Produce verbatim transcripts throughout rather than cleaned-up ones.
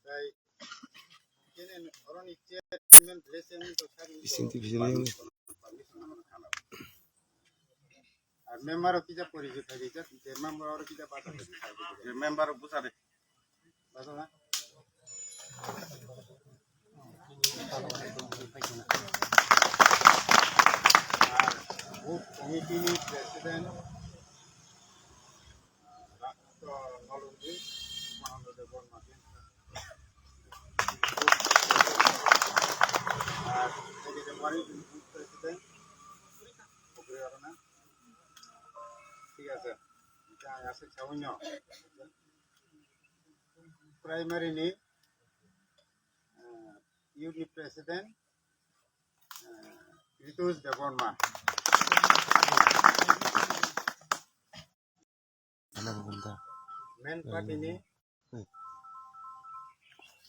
Tei kene oroni chairman, vice chairman to sari Bising ti bising ni. Permission ano khana. Ar member o kisa porichoi khai di, je member oro kisa basa khai di. Je member o busa de. Basa na? Ar booth committee ni president, Doctor Nolungdi Mahendra Debbarma. Ar secretary president, Bukri Arana. Thik ase. Jang ase chawinyo. Primary ni, eh, unit president, eh, Rituj Debbarma. Main party ni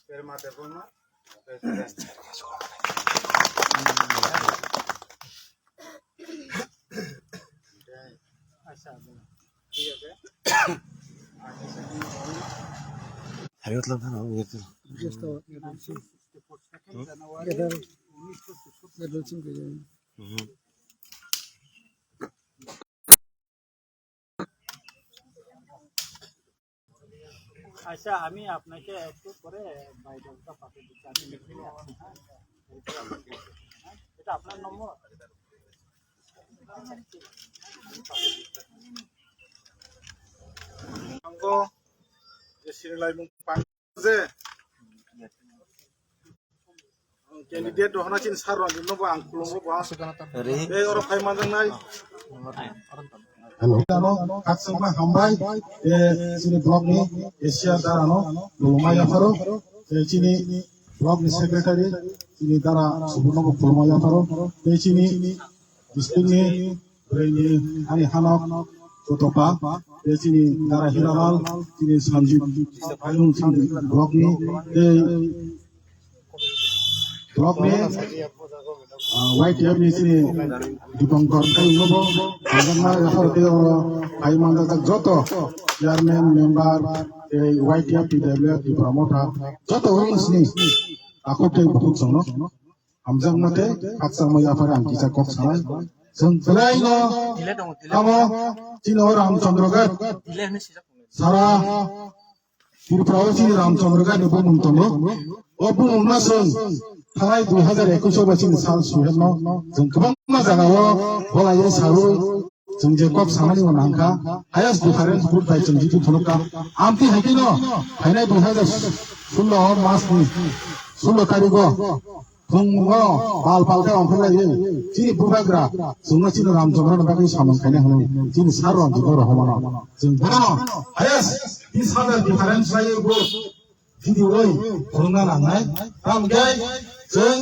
Perma Debbarma, president. Thik ase. Hari utlang thang, hari utlang. Just to, Mhm. আচ্ছা, আমি আপনাকে একটু পরে বাইরে একটা পাঠিয়ে দিচ্ছি। আমি লিখে নিয়ে আসছি, হ্যাঁ? এটা আপনার নম্বর? আচ্ছা, ঠিক আছে। আমি পাঠিয়ে দিচ্ছি। Ang ko, je sini lai mung pang je. Candidate rohorna chini sir rok no bo ang khulumgo bo. Tei oro phai manjaknai. Hello. Ano, kaksakma hambai, eh, chini block ni, eh, chair dara no, khulumma yapharo, eh, chini block ni secretary, chini dara Suborno bo khulumma yapharo, tei chini district ni, bwrwi ni, ani hanok, Kotopa, tei chini dara Hiralal, chini Sanjib, ayung chini block ni, tei block ni, ah, Y T F ni chini Dipankar, tei uno bo, ang ma yapharo tei oro, ai manjak joto chairman, member, tei Y T F, T W F, Tipra Motha, joto wngwi sini, takhuk tei bukhuk chwngno. Hamjakma tei khakchangma yaphar ang kisa kok sanai. Chwng belai no amo chini o Ramchandra Ghat, sara Tripura o chini Ramchandra Ghat ni bumung tongo. O bumung no chwng thanai dui hazar ekush o ba chini sal suhel no chwng kwbangma jaga o bolai sawi Chwng je kok samani bo nangkha, highest difference vote bai chwng jitu phunukha. Amtwi hai kheno phainai dui hazar sullo o mas ni sullo tarikh o phungo bal pal khe ongkhorlaiwi chini bubagra chwngno chini Ramchandra ni bagwi samung khaina hwnwi chini sir Ranjit Rohomano chwng bono highest bis hazar difference laiwi vote Jidi oi phwrwngna nangnai, tamo khe chwng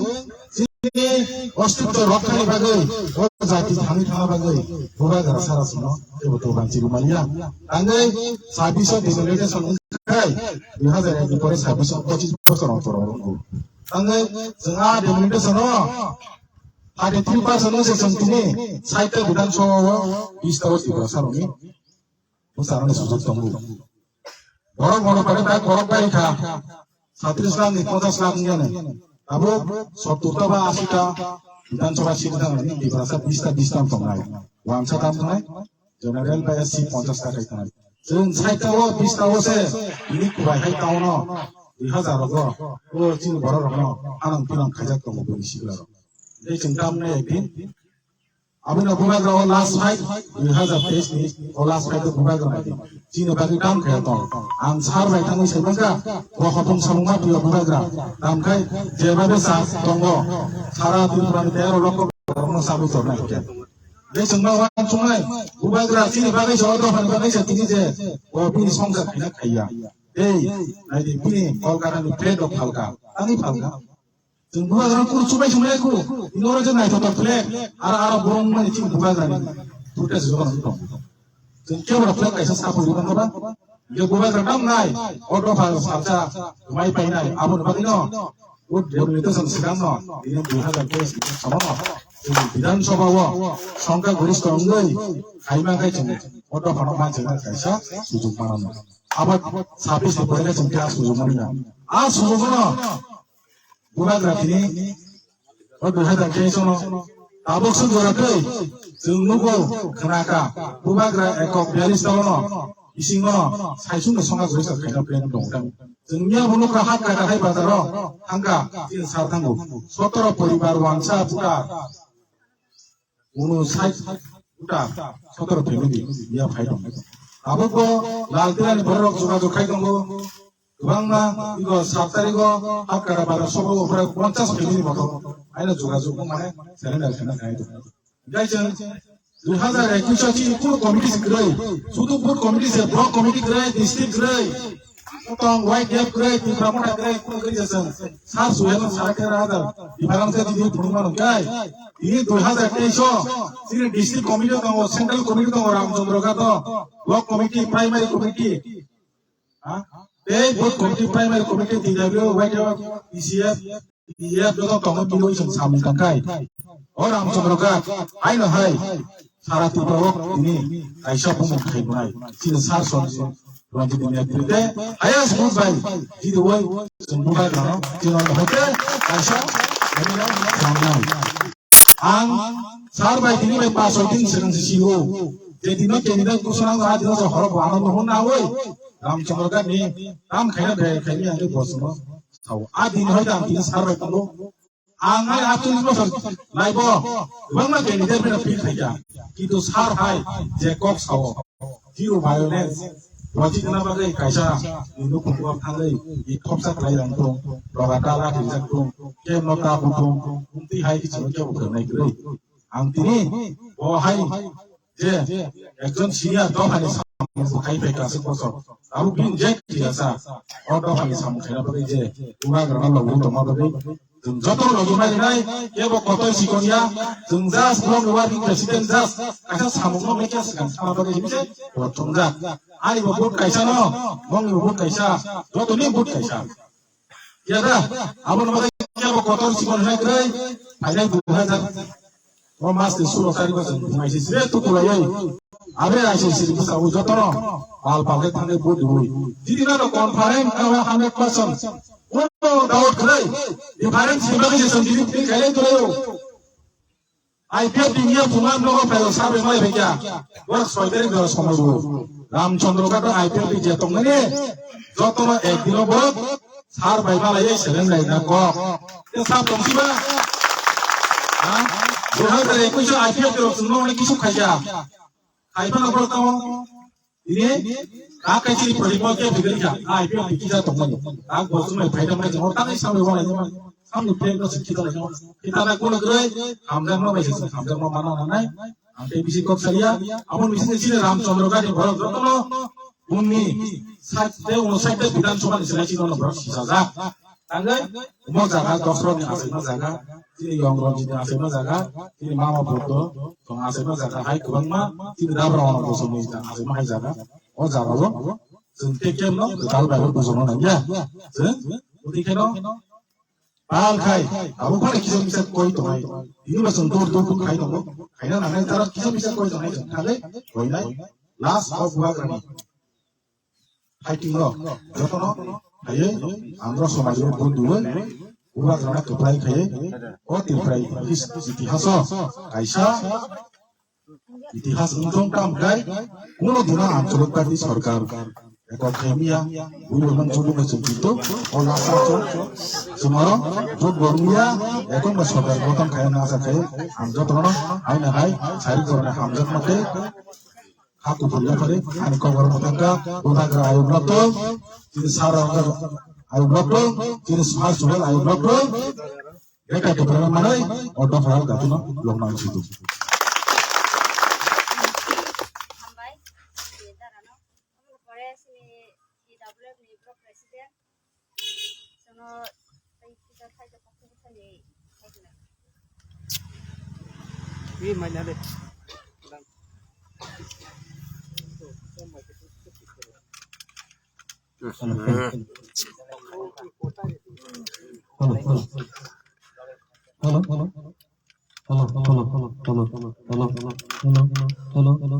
chini ostitto rokthani bagwi, o jati thangwi thangna bagwi bubagra sara chwngno teibo toban chirwi manya. Tangwi sabbish o delimitation wngkha, dui hazar ek ni pore sabbish o pochis bochor ontor o wngkha. Tangwi chwng a delimitation o thirty three percent wngse chwng tini sait ta Bidhan Sabha o bis ta o Tiprasa rokni bwsarokni sujok tongo. Borok bono pare bai borok bai kha. Satris lakh ni ponchas lakh ni gane. Abo sottur ta ba ashi ta Bidhan Sabha seat thang ni Tiprasa bis ta bis ta tong nai. Wansa tam nai. General bai seat ponchas ta kai nai. Chwng sait ta o bis ta o se ini kubai hai ta o no. Dui hazar rogo. O chini borok rok no. Anang pinang khaijak tongo bini sikla rok. Tei chwng tam nai ekdin. Aboni bubagra o last fight, dui hazar teis ni o last fight o bubagra nai di. Chini bagwi tam khe tong. Ang sar bai thangwi sai mangkha, bo hopung samung ma twiyo bubagra. Tam khai jeba besa tongo. Sara Tripura ni tero lok no sabu torna khe. Dei chwngma wan chungnai, bubagra chini bagwi sa o dophani bagwi sa tini je, o bini songsa khina khaiya. Dei, nai di bini Kolkata ni plate rok phalka. Ani phalka. Chwng bubagra kuru chubai chwng lai kuru. Ini oro je naithotok flag. Ara ara borong mani chini bubagra ni. Protest joto nang tong. Chwng kebo flag kaisa sa puri bang ba. Je bubagra nam nai. O dopha salsa mai pai nai. Abo ni bagwi no. O delimitation swkang no. Ini dui hazar teis ni somo no. Chwng Bidhan Sabha o songkha goristho wngwi khaima khai chwng o dopha no manchina kaisa sujuk manano. Abo sabis ni pore chwng khe a sujok mani na. A sujok no bubagra tini o dui hazar teis no tabuk suk jora tei chwng nugo khna kha bubagra ekok biyalis talo no bisingo saisung ni songa joi sa khaina plan tong tang. Chwng miya bo nukha hat kata hai bazar o thangkha chini sar thango sotoro poribar wansa buta. Uno sait uta sotoro family ya phai tong. Abo bo lal tira ni borok jogajog khai tongo. Kwbangma igo sat tarigo hakara bara sobo upra ponchas family moto aina jogajog mane surrender khana khai tong. Gai chang dui hazar ekush o chini kuno committee se kwrwi, sudu board committee se block committee kwrwi, district kwrwi. Tong Y D F kwrwi, Tipra Motha kwrwi, kuno kwrwi jasang. Sar suheno sara tera hazar. Ibarang se jidi phunuma nungkai. Ini dui hazar teis o, sini district committee tongo, central committee tongo, Ramchandra Ghat o, block committee, primary committee. Ha? Tei board committee, primary committee, T W, Y D F, P C F, P D F joto tongo, bini oi chwng samung tangkai. O Ramchandra Ghat, haino hai, sara Tripura o tini kaisa bumung khai bunai. Chini sar son, Ranjit ni netrite, highest vote by, jidi oi, chwng bubai gano, chini ono hoite, kaisa, samung. Ang sar bai tini bai pas soi din swrwng si sio. Je dino candidate kusuna ang a dino sa horo bo ano no honna oi. Ram Chandra Ghat ni tam khaina bai khaini ang bosno. Sao a din hoi dam tini sar bai tamo. Ang ai atung bosor naibo. Bangma candidate bina pil khaija. Kintu sar hai je kok sao. Zero violence. Rojik na bagwi kaisa ni nukhung o thangwi ni thopsa khlai yang tung, roga dala rijak tung, kemno ta butung, umti hai kichino kebo khenai kwrwi. Ang tini bo hai je ekjon senior dophani samung khai phai kasik bosor. Abo bin je kiyasa. O dophani samung khaina bagwi je unagrana logwi tongma bagwi Chwng joto logi mai rinai, kebo kotor sikon ya, chwng just block ni working president just kaisa samung no mekya swkang sama bagwi himse, bo thwngjak. Ani bo vote kaisa no, mong ni bo vote kaisa, joto ni vote kaisa. Ya da, abo no bagwi kebo kotor sikon hinai kwrwi, phainai dui hazar. O mas ni sulo sari bosor bumai si sire tu kulai oi. Abe ai si siri bwsa o joto no. Pal pal de thangwi bo dui. Didi na no conference ka hundred percent. Kono doubt kwrwi. Difference ni bagwi se song didi ni khailai tulai o. I P F ni niya phungan nogo phaio sabe mai bhaiya. Bor soi tarik dora somai bo. Ramchandra Ghat I P F ni je tongnani. Joto no ek dino bo. Sar bai malai seleng lai na kok. Te sar tong siba. Ha? Dui hazar ekush o I P F rok sungno onek kisu khaija. Khaiba na bor tamo. Ini, ka kai chiri project mo ke bigri kha. I P F bikija tong mani. Ka bor sungno phaida mai jamo tangai samai wala jamo. Samni plan no sikhi dala jamo. Kita na kono gre. Hamjak ma bai sikhi, hamjak ma mana na nai. Ang te bisi kok saria. Abon bisi chini Ramchandra Ghat ni borok jotono. Bumni sait tei uno sait tei Bidhan Sabha ni selai chini ono borok sisajak. Tangwi omo jaga Dosrok ni achaima jaga, chini Yong Ranjit ni achaima jaga, chini Mama Buddho tong achaima jaga hai kwbangma chini Dabra Ono Bosong ni achaima hai jaga. O jaga o chwng tei kemno kwtal bai bo bujongno nangya. Chwng tei keno Pal khai, abo phano kisa misa koi tongnai. Tini ba chwng dur dur khai tongo. Khaina nangnai tara kisa misa koi tongnai chwng thangwi koinai. Last of bubagrani. Fighting rok. Jotono khaiwi andro somaj o bun duwi. Bubagrana kwplai khaiwi. O Tripura itihas o kaisa Itihas wngtong tam khe kuno dino anchalik party sorkar ekok khaimiya, buino nang chubuk khe chwng chinto, o lasa chwng chwngno vote bo wngya, ekok no sorkar gotong khaina asa khe ang jotono haino hai sari korna hamjakma tei ha kuphur yaphari ani kokborok mwthangkha, bubagra ayuk nokto, chini sara ayuk nokto, chini sar suhel ayuk nokto. Beta to pura manai, o dopha datu no long nang situ. Hambai, chini dara no. Omo pore chini T W F ni block president. Sono tai kita khai to kokto bwsani khai na. Wi mai na de. Hello, hello. Hello, hello. Hello, hello, hello, hello, hello, hello, hello, hello, hello, hello, hello.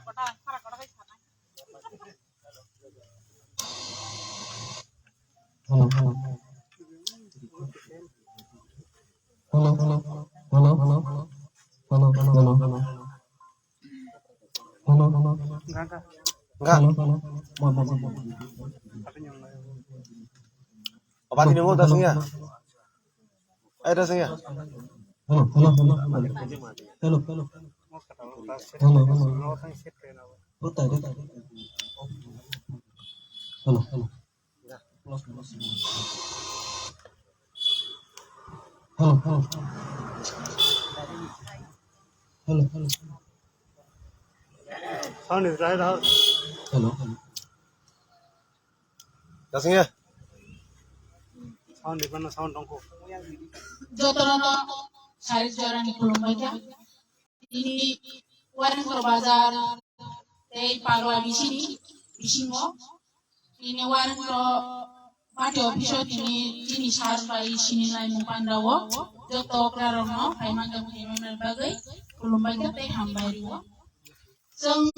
Farak koda, farak koda bai sana. Hello, hello. Hello, hello. Hello, hello. Hello, hello. Hello, hello. Enggak. Hello, hello. Mo, mo, mo, mo. Apa tadi mau datang ya? Eh, datang ya? Hello, hello, hello. Hello, hello. Hello, hello. Hello, hello. Hello, hello. Hello, hello. Sound is right out. Hello, hello. Sound is gonna sound dongko. Jotono no sari jorani khulumbaikha. Tini Warengkor bazar tei Pagla bisini bisingo tini Warengkor party office o tini chini sir bai sini laimung panda o joto okra rok no phaimang tong phaimang bagwi khulumbaikha tei hambai rio. Chwng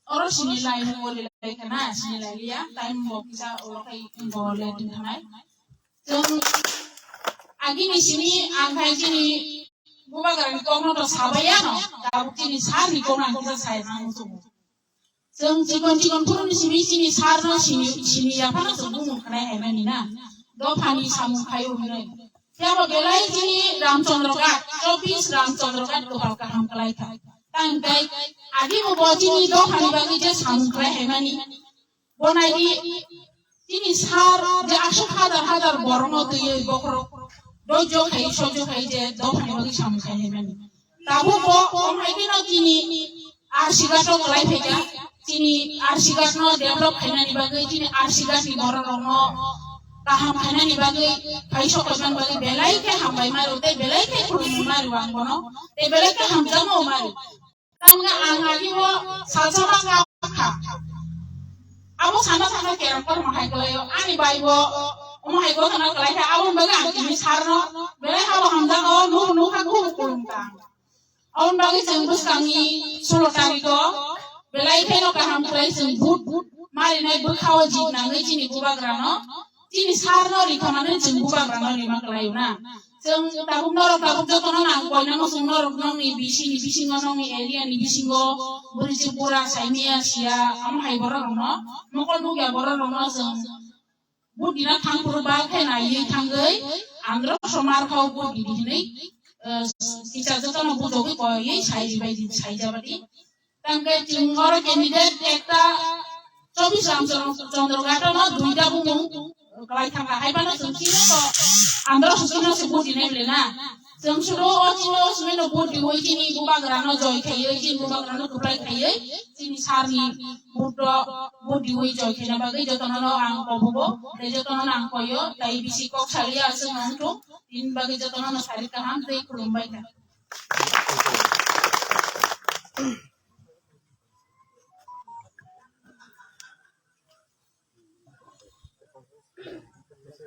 oro sini laimung o lai khana sini lai liya time bo kisa olo khai bo le tong thanai. Chwng agini simi ang khai chini bubagrani kokno to sabai ano, tabuk chini sir ni kokno ang kisa sai mano chwng. Chwng chikon chikon phuru ni simi chini sir no simi, simi ya phano chwng bumung khnai hai mani na. Dophani samung khai o hinoi. Phiya bo belai chini Ramchandra Ghat, chobbish Ramchandra Ghat kopal kaham kwlai kha. Tang tai agi bo bo chini dophani bagwi je samung khlai hai mani. Bo nai di, chini sir je aswk hazar hazar borokno twiwi bokhorok doijo khai, soijo khai je dophani bagwi samung khai hai mani. Tabuk bo, bo hai kheno chini R C Ghat o kwlai phaikha, chini R C Ghat no develop khainani bagwi, chini R C Ghat ni borok rokno kaham khainani bagwi, phai sokoimani bagwi belai khe hambai maru tei belai khe khulumwi maru ang bono tei belai khe hamjakma maru. Tamni ang agi bo salsa ma kha. Abo sana sana kerang kor mahai kwlaio. Ani bai bo omo hai bo sana kwlai kha. Aboni bagwi ang tini sir no belai habo hamjago, nuh nuh kha, nuh khulum kha. Aboni bagwi chwng bwskangni sulo tariko belai kheno kaham kwlai chwng vote marinai bwkhao jit nangwi chini bubagrano. Chini sir no rikha mani chwng bubagrano rima kwlaio na. Chwng tabuk norok tabuk jotono nang koinano chwng norok nongni bisini bisingo nongni area ni bisingo bwrwi chwng bura saimaya siya amo hai borok rokno mokol nukya borok rokno chwng vote dina thang phuru ba khe naiwi thangwi andro somar khao vote didi hinwi, eh, kisa jotono bujogwi koiwi sai ribai di, sai jabadi. Tangke chwng oro candidate ekta chobbish Ram Chandra Ghat no duita bumung kwlai thangkha, hai phano chwng chini to andro sukino se vote dinai ble na. Chwng sudo o chini o simi no vote diwi chini bubagra no joy khaiwi, chini bubagra no kwplai khaiwi, chini sir ni vote do, vote diwi joy khaina bagwi jotono no ang kobugo, tei jotono no ang koyo, tai bisi kok saliya aswk no wngthung, tini bagwi jotono no sari kaham tei khulumbai kha.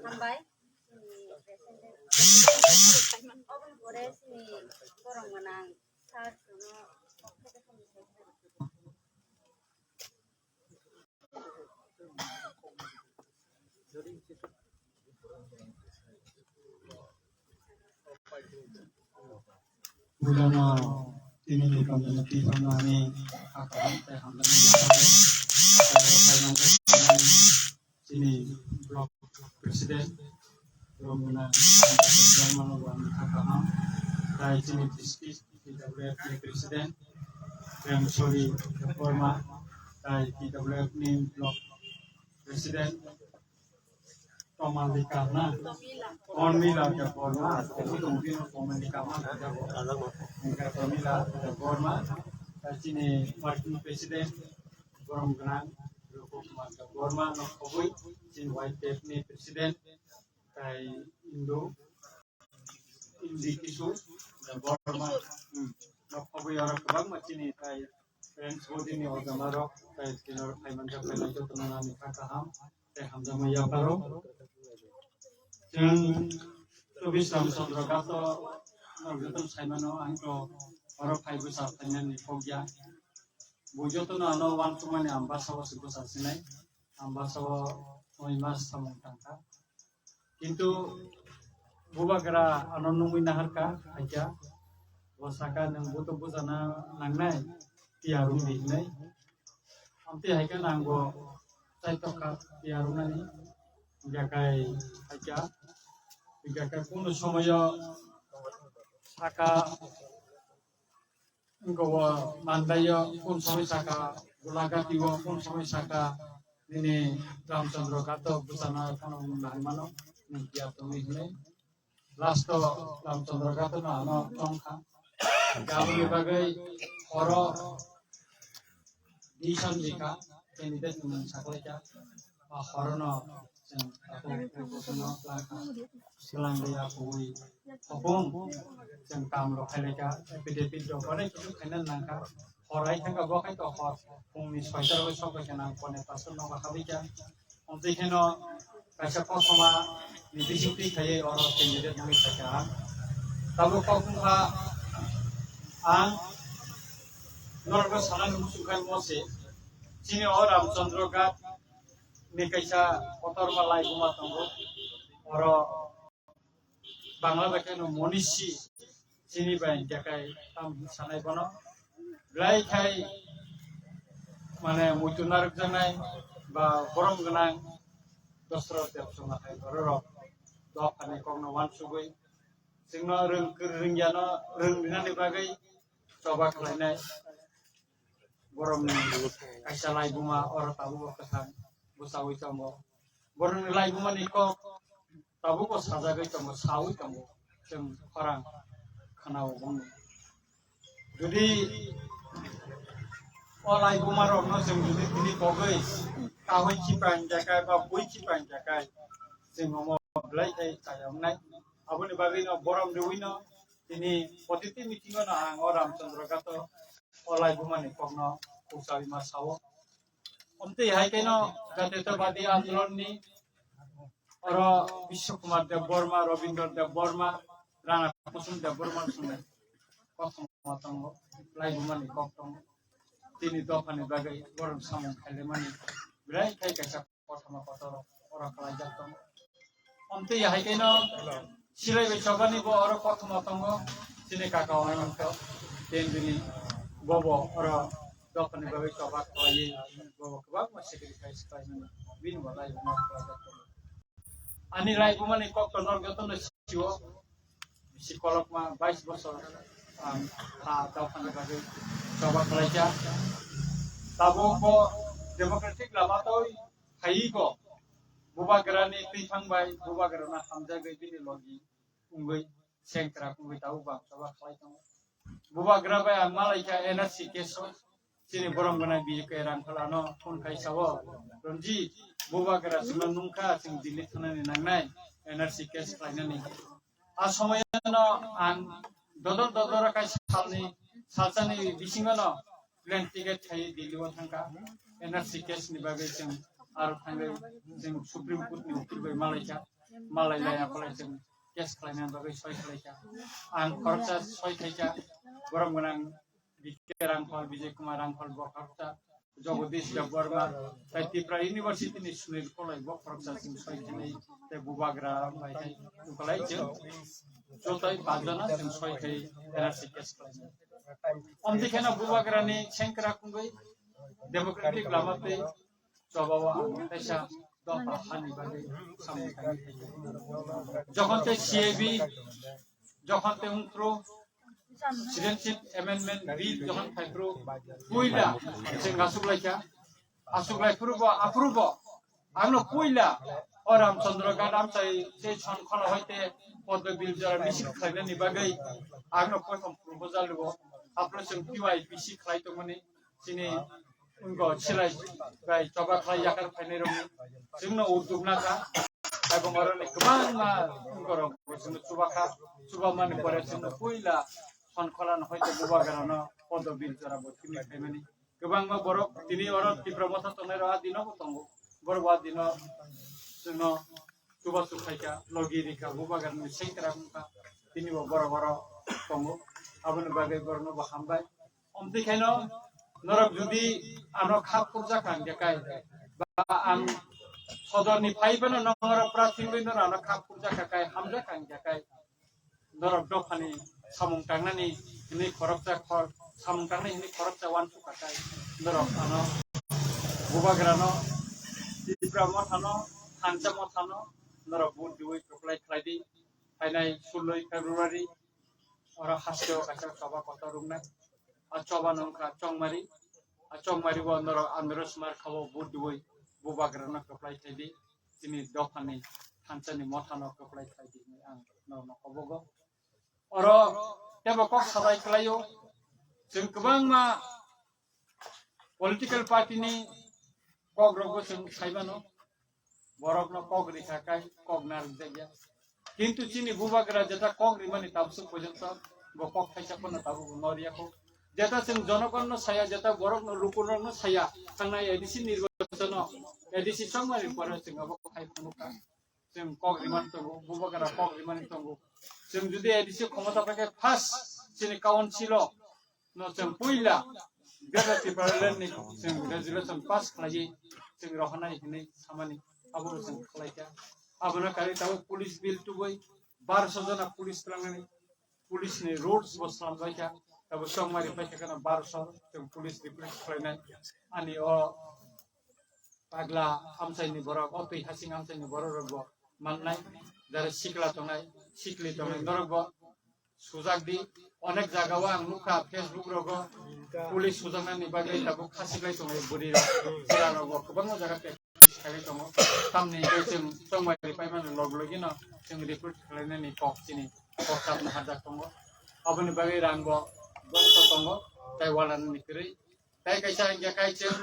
Hambai. Oboni pore chini borok gwnang sir no Bulan tini ni pamjani twi pamnani akam tei hamjakmani tini block president Romina Dharmano wani akam tai tini district T W F ni president Premsori Debbarma tai T W F ni block president Tomalika na? Ormila Debbarma, Tomalika ma, Tomila Debbarma, chini working president, Borom Gwnang, Rupu Kumar Debbarma, no khobwi, chini Y P F ni president, tai Indo, Indi Kisu Debbarma, hmm, no khobwi oro kwbangma chini tai friends body ni ojama rok, tai chini oro phaimanjak, phaimanjak, jotono nani kha kaham. Tei hamjakma yapharok. Chwng chobbish Ramchandra Ghat o norok joto saimano, ang to oro phai bwsa phainani phokya. Bo jotono ano uansukmani ang bwsa o se bwsa sinai. Ang bwsa o noi mas samung tangkha. Kintu bubagra ano nungwi naharkha, haikha. Bo saka, "Nwng bo to bujana nangnai, tiyar wngdi," hinwi. Amtwi haikhe nang bo chaitokha tiyar wngnani. Hingkha khe haikha, hingkha khe kunu somoyo saka, wngkha o mandaio, kun somoi saka Gulagati o, kun somoi saka nini Ramchandra Ghat o bwsana phano nang mano, nwng tiyar tongwi hinwi. Last o Ramchandra Ghat no ano chongkha. Aboni bagwi oro decision rikha, candidate ni mung saklaikha. O horono chwng takhuk kuchukno twlangkha. Twlangwi aphugwi hopung chwng kam rok khailaikha, affidavit rok onek kisu khaina nangkha. Hor ai thangkha, bo khai to hor phungni soita rogwi sok bai khe nang kone pastor nogo habwi kha. Amtwi kheno kaisa kothoma ni bisingtwi khaiwi oro candidate wngwi phaikha ang. Tabuk kok wngkha ang norokno sanani muchung khai mo se. Chini o Ramchandra Ghat ni kaisa kotorma laibuma tongo. Oro Bangla bai kheno Monishi chini bai hingkhe kai tam sanai bono. Belai khai mane muitu narwkjaknai ba borom gwnang Dosrot Debsonga hai bororok dophani kokno uansugwi chwngno rwng kwrwng rwngya no rwng rinani bagwi choba khlainai. Boromni kaisa laibuma oro tabukbo kwthang bwchaui tongo. Boromni laibumani kok tabukbo sajagwi tongo, saui tongo. Chwng khorang khwnao bongni. Jodi o laibumarokno chwng jodi tini kogwi kahwi khipai hingkha khe ba bui khipai hingkha khe chwng omo belai khe chaya wngnai. Aboni bagwino borom riwino tini protiti meeting-o no ang o Ramchandra Ghat-o o laibumani kokno khukchaui ma sao. Omtwi hai kheno Jatiyatabadi Andolon ni oro Biswa Kumar Debbarma, Rabindra Debbarma, Rana Kusum Debbarma swngnai kothoma tongo, laibumani kok tongo. Tini dophani bagwi borok samung khailaimani belai khai kaisa kothoma kotor oro khlaijak tongo. Omtwi hai kheno silai bai chobani bo oro kothoma tongo, chini kaka Ananto, tei bini bobo oro dophani bagwi choba khlaiwi bobo kwbangma sacrifice khlaimani bini bo laibuma khlaijak tongo. Ani laibumani kok to norok jotono sio, bisi kolokma bais bosor ang ha dophani bagwi choba khlaijak. Tabuk bo democratic lama toi phaiwi bo bubagrani twithang bai bubagrano hamjagwi bini logi wngwi sengkrak wngwi tabuk bo ang choba khlai tongo. Bubagra bai ang malaikha N R C case o, chini borom gwnang B J K Rangkhol ano phone khai sao, "Ronjit, bubagra chwngno nungkha, chwng Delhi thangnani nangnai, N R C case khlainani." A somoyano ang dodor dodor khai salni, salsani bisingono plane ticket khai Delhi o thangkha. N R C case ni bagwi chwng aro thangwi chwng Supreme Court ni ukil bai malaikha, malai laya phalai chwng case khlaina bagwi soi khlaikha. Ang khoroksa soi khaikha, borom gwnang B K Rangkhol, Bijay Kumar Rangkhol bo khoroksa, Jagadish Debbarma, tai Tripura University ni Sunil Kolai bo khoroksa chwng soi khainai, tei bubagra bai khai wngkhalai chwng joto bai pajana chwng soi khai N R C case khlainai. Omtwi kheno bubagra ni sengkrak wngwi democratic lama tei chobao ang kaisa dopha hani bagwi samung tangwi phaikha. Jokhon tei C A B, jokhon tei wngphru Citizenship Amendment Bill jokhon phaiphru puila chwng asuk laikha, asuk laiphuru bo aphuru bo angno puila o Ramchandra Ghat amchai tei Sonkhola hoite Poddo Bill jora misil khlainani bagwi angno prothom proposal rwo, aphuru chwng P Y P C khlai tongmani chini wngkha silai bai choba khlai yakar phainai rokni chwngno udduk nakha. Abo oroni kwbangma wngkha rok chwngno chubakha, chubamani pore chwngno puila Sonkholano hoite bubagrano Poddo Bill jora bo tini khaimani. Kwbangma borok tini oro Tipra Motha tongnai rok a dino bo tongo. borok wa dino chwngno chubachu khaika, logi rika, bubagrani sengkrak wngkha, tini bo borok oro tongo, aboni bagwi borokno bo hambai. Omtwi khaino norok jodi ano kha khurjakha hwnkhe kai, ba ang sodorni phaiphano norok prathimwi norok ano kha khurjakha kai, hamjakha hwnkhe kai, norok dophani samung tangnani hwnwi khoroksa khor-, samung tangnai hwnwi khoroksa uansukha kai, norok ano bubagrano, Tipra mothano, thansa mothano norok vote diwi kwplai khlai di. Phainai suloi February oro hasteo kaisa choba kotor rwnai. A choba no wngkha Chongmari. A Chongmari o norok Andro Smar khao vote diwi bubagrano kwplai khlai di. Chini dophani thansani mothano kwplai khlai di hinwi ang norokno kobogo. Oro tebo kok sabai khlaio. Chwng kwbangma political party ni kok rokbo chwng saimano. Borokno kok rikha kai kok narwkjakya. Kintu chini bubagra jeta kok rimani tabswk porjonto bo kok thaisa phano tabuk noriyakho. Jeta chwng jonogonno saya, jeta borokno lukurokno saya, thangnai A D C nirbachono, A D C chongmani pore chwng abo khai phunukha. Chwng kok rimani tongo, bubagra kok rimani tongo. Chwng jodi A D C khomota paikhe first chini council o no chwng puila Greater Tipraland ni chwng resolution pass khlaiwi chwng rohornai hinwi samani abo chwng khlaikha. Abono karwi tabuk police bill tubui barso jona police twlangnani, police ni rules bo slambaikha, tabuk chongmari paikha kheno barso chwng police recruit khlainai. Ani o pagla amchaini borok, o twi hasing amchaini borok rok bo mannai, jara sikla tongnai, sikli tongnai, norok bo sujak di. Onek jaga o ang nukha Facebook rogo police sujaknani bagwi tabuk khasiklai tongnai bwrwi rok, chwla rok bo kwbangma jaga practice khlaiwi tongo. Tamni hwnkhe chwng chongmari paimani log logino chwng report khlainani kok chini kok chapna hajak tongo. Aboni bagwi rang bo bongso tongo, tei walanani kwrwi. Tei kaisa hwnkhe kai chwng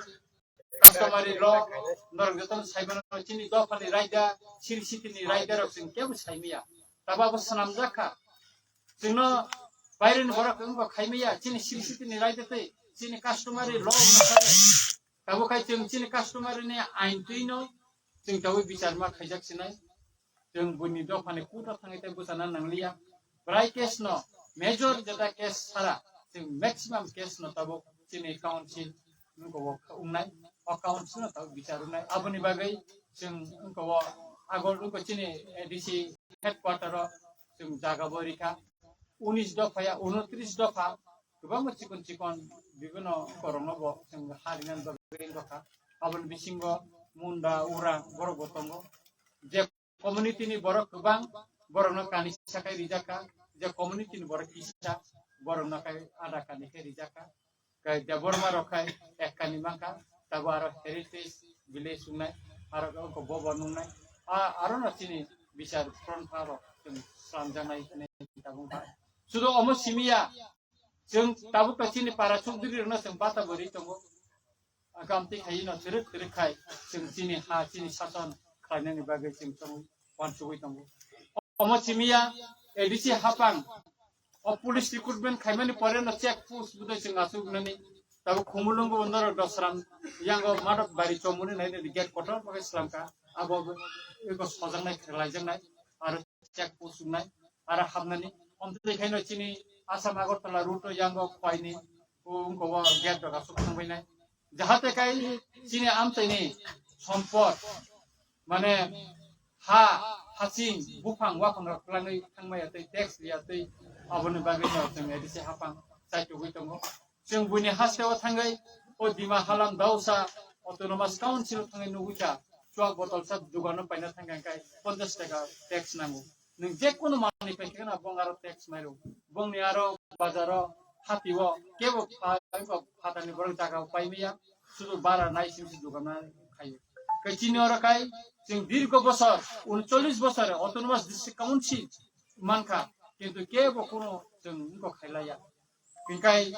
customary law, norok jotono saimano chini dophani raida, siri sitini raida rok chwng kebo saimaya. Tabo abo swnamjak kha. Chwngno baireni borok wngkha khaimaya, chini siri sitini raida tei chini customary law wngkha. Tabo khai chwng chini customary ni ain twino chwng tabwi bichar ma khaijak sinai. Chwng buini dophani court o thangwi tei bwchana nangliya. Bwrai case no, major jeta case sara, chwng maximum case no tabuk chini council wngkha o wngnai, o council no tabuk bichar wngnai. Aboni bagwi chwng wngkha o Agol wngkha chini A D C headquarter o chwng jaga bo rikha. Unis dopha ya unotris dopha kwbangma chikon chikon bibino korokno bo chwng ha rinani bagwi wngkha. Aboni bisingo Munda, Ura borok bo tongo. Je community ni borok kwbang, borokno kani sakai rijak kha, je community ni borok kisa, borokno kai ada kani khe rijak kha. Kai Debbarma rok khai ek kani mankha, tabo aro heritage village wngnai, aro ko bobo nungnai, a aro no chini bichar phron pha rok chwng slamjaknai hinwi tabung kha. Sudo omo simiya, chwng tabuk ka chini para chukdiri rokno chwng bata bwrwi tongo. Agamti khai no thwrwk thwrwk khai chwng chini ha chini sason khlainani bagwi chwng tong uansugwi tongo. Omo simiya A D C hapang o police recruitment khaimani pore no check post budai chwng asuk nani tabo khumulungo norok dosram yango madok bari chomuni nai nai gate kotor pakai slamka abo eko sojaknai khlaijaknai aro check post wngnai aro hapnani omtwi khaino chini Assam Agartala route o yango khwaini wngkha o gate rok asuk thangbainai. Jahate kai chini amchaini sompot, mane ha, hasing, buphang, waphang rok twlangwi thangmaya tei tax riya tei aboni bagwi no chwng A D C hapang chaitugwi tongo. Chwng buini hasteo thangwi o Dima Halam Dausa Autonomous Council thangwi nugwi kha, chuak botol sa dugano paina thangkha hwnkhe ponchash taka tax nango. Nwng je kunu manwi paikhe kheno bong aro tax mairo. Bongni aro bazaro hatio kebo pha-, phatani borok jaga paimaya, sudu bara nai simsi dugana khaio. Khe chini oro kai chwng dirgo bosor, uncholish bosor Autonomous District Council mankha, kintu kebo kunu chwng wngkok khailaiya. Hingkai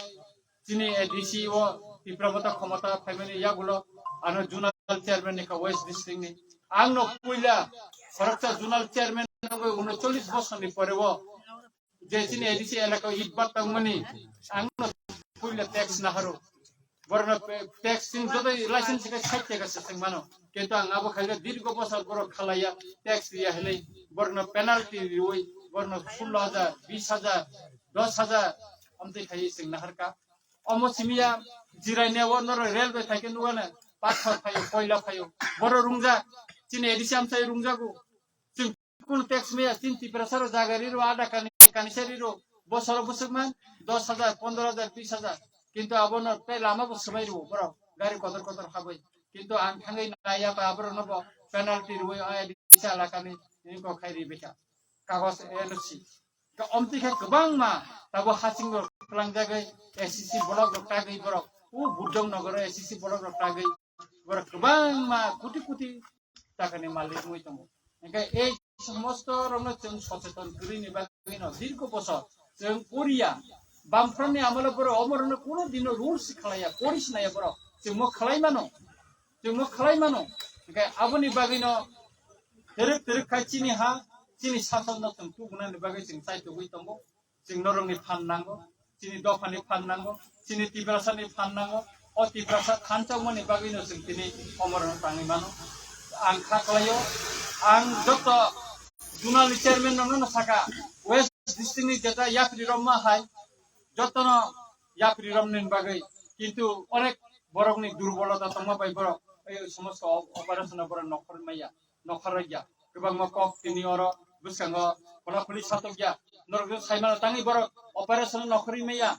chini A D C o Tipra Motha khomota phaimani yagulo ano zonal chairman ni kha West District ni. Ang no puila khoroksa zonal chairman nangwi uncholish bosor ni pore o je chini A D C elaka o itbar tangmani ang no puila tax naharo. Borokno pe-, tax chwng joto license khe sait taka se chwng mano. Kintu ang abo khaikhe dirgo bosor borok khalaiya, tax riya hinwi borokno penalty riwi borokno sullo hajar, bis hajar, dos hajar amtwi khaiwi chwng naharkha. Omo simiya jirai ne o norok railway thaikhe nukgana pathor phaio, koila phaio. Borok rungjak chini A D C amchai rungjago. Chwng kunu tax maya chini Tiprasa rok jaga riro ada kani, kanisa riro bosoro bwswkman dos hajar, pondro hajar, bis hajar. Kintu abono tei lama bo swbai rwo borok gari kotor kotor habwi. Kintu ang thangwi naiya ba aborokno bo penalty rwwi o A D C alakani ni kok khai ribikha. Kagos N O C. Ka omtwi khe kwbangma tabo hasing rok twlangjagwi S C C block rok tagwi borok o Budong Nogoro S C C block rok tagwi borok kwbangma koti koti takani malik wngwi tongo. Hingkhe ei somosto rokno chwng socheton kwrwini bagwino dirgo bosor chwng poriya. Bamfromni amolo borok omorokno kuno dino rules khlaiya, pori sinaiya borok. Chwngmo khlai mano. Chwngmo khlai mano. Hingkhe aboni bagwino twrwk twrwk khai chini ha, chini sasokno chwng tubunani bagwi chwng chaitugwi tongo. Chwng norokni phan nango, chini dophani phan nango, chini Tiprasani phan nango. O Tiprasa thansa wngmani bagwino chwng tini omorokno tangwi mano. Ang kha khlaio, ang joto zonalni chairman rokno saka, West district ni jeta yapri romma hai, jotono yapri romnani bagwi. Kintu onek borokni durbolota tongma bai borok ei somosto operation o borok nokhorwi maya. Nokhorwi ya. Kwbangma kok tini oro bwskango khula khuli satokya. Norok saimano tangwi borok operation nokhorwi maya.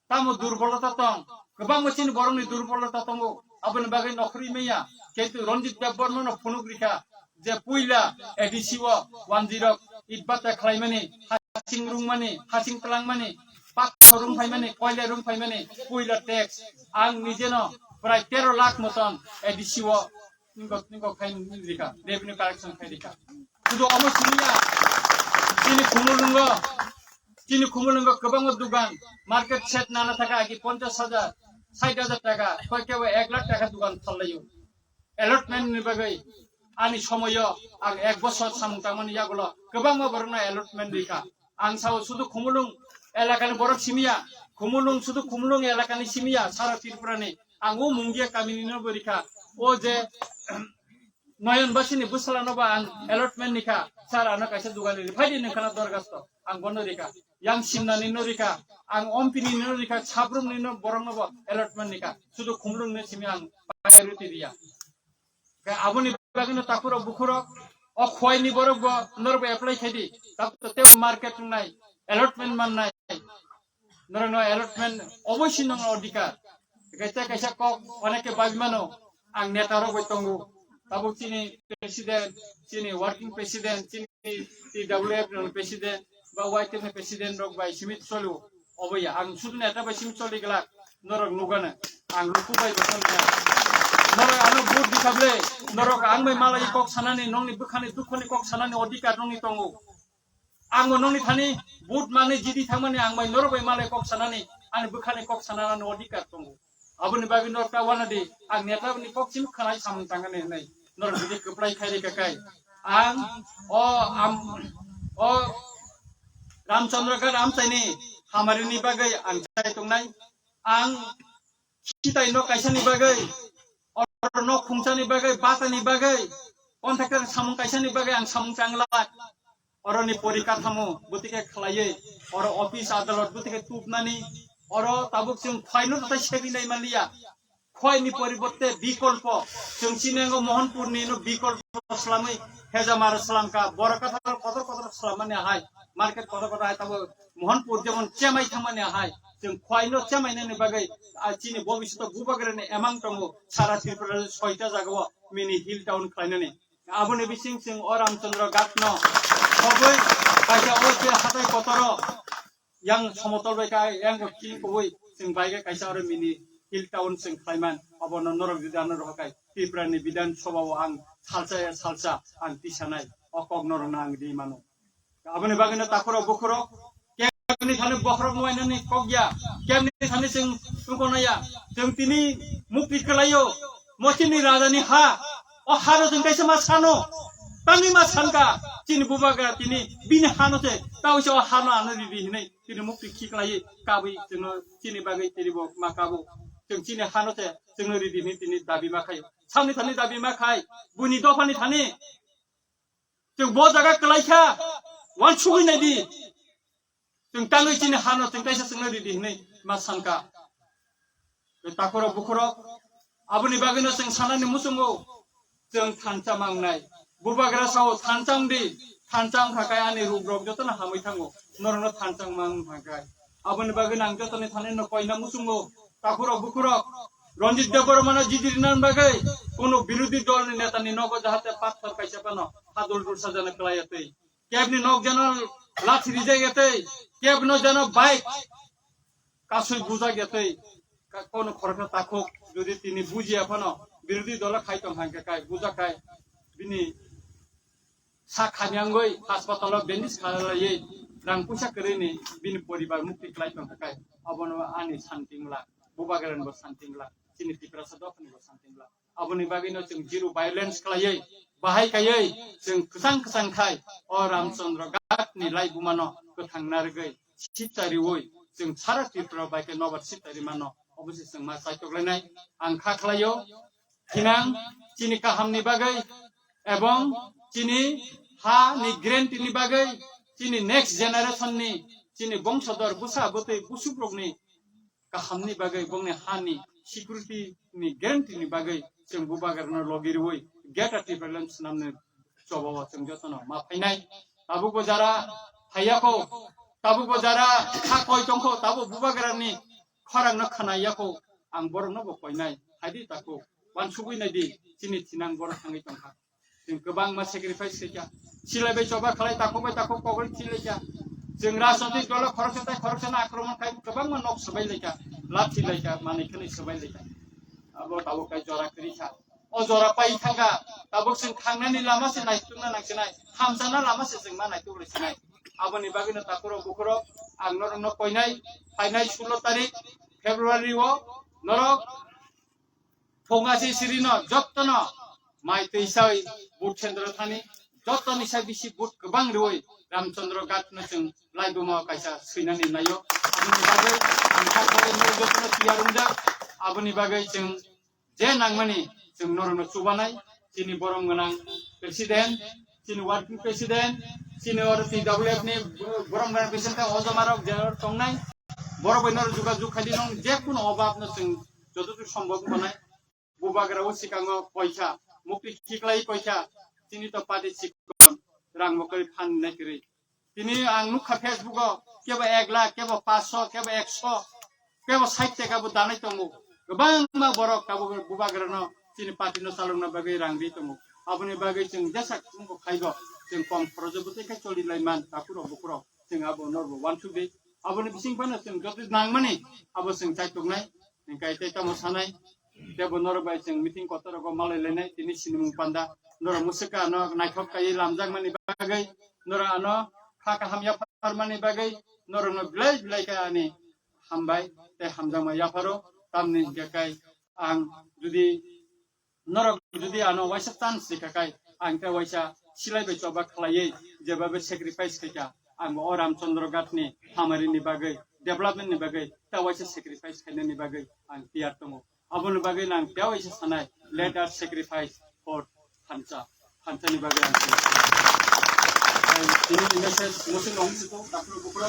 Tamo durbolota tong. Kwbangma chini borokni durbolota tongo. Aboni bagwi nokhorwi maya. Kintu Ranjit Debbarma no phunuk rikha je puila A D C o wanjwi rok itbata khlaimani, hasing rungmani, hasing twlangmani, pathor rung phaimani, koila rung phaimani, puila tax. Ang nijeno prai tero lakh moton A D C o ningkok, ningkok khai rikha, revenue collection khai rikha. Sudu omo simiya, chini Khumulwngo, chini Khumulwngo kwbangma dugan, market set nana thaka agi ponchash hajar, sait hajar taka, koi kebo ek lakh taka dugan thallaio. Allotment ni bagwi ani somoyo ang ek bosor samung tangmani yagulo kwbangma borokno allotment rikha. Ang sao sudu Khumulwng elakani borok simiya, Khumulwng sudu Khumulwng elakani simiya, sara Tripurani. Ang o Mungia kamini no bo rikha. O je Noyon basini bwsala no ba ang allotment rikha. Sir, ano kaisa dugan ri phai di nang khana dorgasto. Ang bono rikha. Yang simnani no rikha. Ang ompini no rikha. Sabrum ni no borok no bo allotment rikha. Sudu Khumulwng ni simi ang priority riya. Khe aboni bagwino takhurok bukhurok, o khwai ni borok bo norok bo apply khai di. Tabuk to tei market wngnai, allotment mannai. Norok no allotment oboisi nang odhikar. Kaisa kaisa kok oneke babi mano, ang neta rok bai tongo. Tabuk chini president, chini working president, chini T W F ni president, ba Y T F ni president rok bai simi cholo. Obo ya, ang sudu neta bai simi choli glak, norok nugana, ang luku bai bo choli glak. Norok ano vote di kable, norok ang bai malai kok sanani, nongni bwkhani dukhoni kok sanani odhikar nongni tongo. Ang bo nongni thani vote mani jidi thangmani ang bai norok bai malai kok sanani, ani bwkhani kok sanani odhikar tongo. Aboni bagwi norok ta wana di, ang neta ni kok simi khanai samung tangani hinwi. Norok jodi kwplai khai rikha kai. Ang o am o Ramchandra Ghat amchaini hamarini bagwi ang chai tongnai. Ang khitai nok kaisani bagwi, oro nok khungsani bagwi, batani bagwi, contractor samung kaisani bagwi ang samung changla. Oroni porikathamo bwtike khlaiwi, oro office adalot bwtike tubnani, oro tabuk chwng khwaino tatai segwi nai manliya. Khwaini poriborte bikolpo, chwng chini ango Mohanpurni no bikolpo slamwi hejamar slamkha, borok kathar kotor kotor slamani ahai, market kotor kotor hai tabo Mohanpur jemon chemai thangmani ahai, chwng khwaino chemainani bagwi, ah, chini bobisyoto bubagrani emang tongo, sara Tripura soita jagao mini hill town khlainani. Aboni bising chwng o Ramchandra Ghat no khogwi kaisa o je hatai kotoro yang somotol bai ka yang rok chini koboi chwng bai khe kaisa oro mini hill town chwng khlaiman, obono norok jodi ano rohor khai Tripura ni Bidhan Sabha o ang salsa ya salsa ang tisanai o kok norok no ang ri mano. Aboni bagwino takhurok bukhurok kemni thani bokhorok nuainani kok ya, kemni thani chwng tungkona ya, chwng tini mukti kwlaio, mochini raja ni ha, o haro chwng kaisa ma sano, tangwi ma sanka, chini bubagra tini bini hano se, tao se o hano ano riri hinwi. Tini mukti khiklaiwi kabwi chwngno chini bagwi tini bo ma kabo. Chwng chini hano se chwngno ridi hinwi tini dabi ma khaio. Samni thani dabi ma khai, buini dophani thani. Chwng bo jaga kwlai kha, uansugwi naidi. Chwng tangwi chini hano chwng kaisa chwngno ridi hinwi ma sankha. Tei takhurok bukhurok, aboni bagwino chwng sanani muchungo, chwng thansa mangnai. Bubagra sao, "Thansa wngdi, thansa wngkha khe ani rugrok jotono hamwi thango, norokno thansa wngma wngkha khe." Aboni bagwino ang jotoni thani no koina muchungo, takhurok bukhurok, Ranjit Debbarmano jidi rinani bagwi kuno birodhi dolni netani nogo jahate pathor kaisa phano hadul dul sajana kwlaiya tei. Kebni nok jeno lathi rijak ya tei, kebno jeno bike kasui bujak ya tei, ka-, kono khoroksa takhuk jodi tini bujiya phano, birodhi dolo khai tong hangkhe kai, bujak kai, bini sak hamyangwi hospitalo bandage khalaiwi rang puisa kwrwini bini poribar mukti kwlai tong kha kai, abono ani santi wngla, Bubagrani bo santi wngla, chini Tiprasa dophani bo santi wngla. Aboni bagwino chwng zero violence khlaiwi, bahai kaiwi chwng kwchang kwchang khai o Ramchandra Ghat ni laibuma no kwthang narwgwi sipcha riwi chwng sara Tripura bai khe nobar sipcha rimano obo se chwng ma chaitok lainai. Ang kha khlaio thinang chini kaham ni bagwi ebong chini ha ni guarantee ni bagwi chini next generation ni chini bongsodor bwsa bwtwi busukrok ni kahamni bagwi, bongni hani security ni guarantee ni bagwi chwng Bubagrano logi rwi Greater Tipraland swnamni chobao chwng jotono ma phainai. Tabukbo jara phaiyakho, tabukbo jara kha koi tongkho, tabuk Bubagrani khorangno khnaiyakho, ang borokno bo koinai. Phaidi takhuk, uansugwi naidi, chini thinang borok thangwi tongkha. Chwng kwbangma sacrifice khaikha. Silai bai choba khlai, takhuk bai takhuk kogwi thilaikha. Chwng rajnotik dolo khoroksa tai khoroksano akromon khai kwbangma nok swbai laikha, lathi laikha, manwi khwnwi swbai laikha. Abo tabuk kai jora kwrwi kha. O jora pai thangkha, tabuk chwng thangnani lama se naitukna nangsinai, hamjakna lama se chwng ma naituk laisinai. Aboni bagwino takhurok bukhurok ang norokno koinai, phainai sulo tarik February o norok Phunga se sirino jottono mai twi sai vote center thani jottoni sai bisi vote kwbang rwi Ramchandra Ghat no chwng laibuma kaisa swinani naio. Aboni bagwi ang kha khe nwng jotono tiyar wngjak. Aboni bagwi chwng je nangmani chwng norokno chubanai chini borom gwnang president, chini working president, chini oro T W F ni borom gwnang president khe o joma rok je tongnai. Borok bai norok jogajog khai di, nwng je kuno obab no chwng jototo sombhob wngnai. Bubagra o swkango koikha, mukti khiklai koikha, chini to party chikon, rang bo kwrwi phan nai kwrwi. Tini ang nukha Facebook o, kebo ek lakh, kebo panchsho, kebo ekso, kebo sait taka bo danai tongo. Kwbangma borok tabuk Bubagrano chini party no chalokna bagwi rang ri tongo. Aboni bagwi chwng jesa wngkha khaibo, chwng kom khorojo bwtwi khe choli lai man, takhurok bukhurok, chwng abo norbo uansuk di. Aboni bising phano chwng joto nangmani abo chwng chaituknai, hwnkhe tei tamo sanai, tebo norok bai chwng meeting kotor rogo malai lainai, tini sinimung panda, norok mwswk ano naithok kaiwi lamjakmani bagwi, norok ano kha kaham yapharmani bagwi, norokno belai belai khe ani hambai tei hamjakma yapharo, tamni hwnkhe kai ang jodi Norok jodi ano waisa chance rikha khai, ang tei waisa silai bai choba khlaiwi, jeba bai sacrifice khaikha, ang bo o Ramchandra Ghat ni hamari ni bagwi, development ni bagwi, tei waisa sacrifice khainani bagwi ang tiyar tongo. Aboni bagwi nang tei waisa sanai, "Let us sacrifice for Thansa." Thansa ni bagwi ang tiyar tongo. Tei tini ni message muchung nong siko, takhuk bukhuk.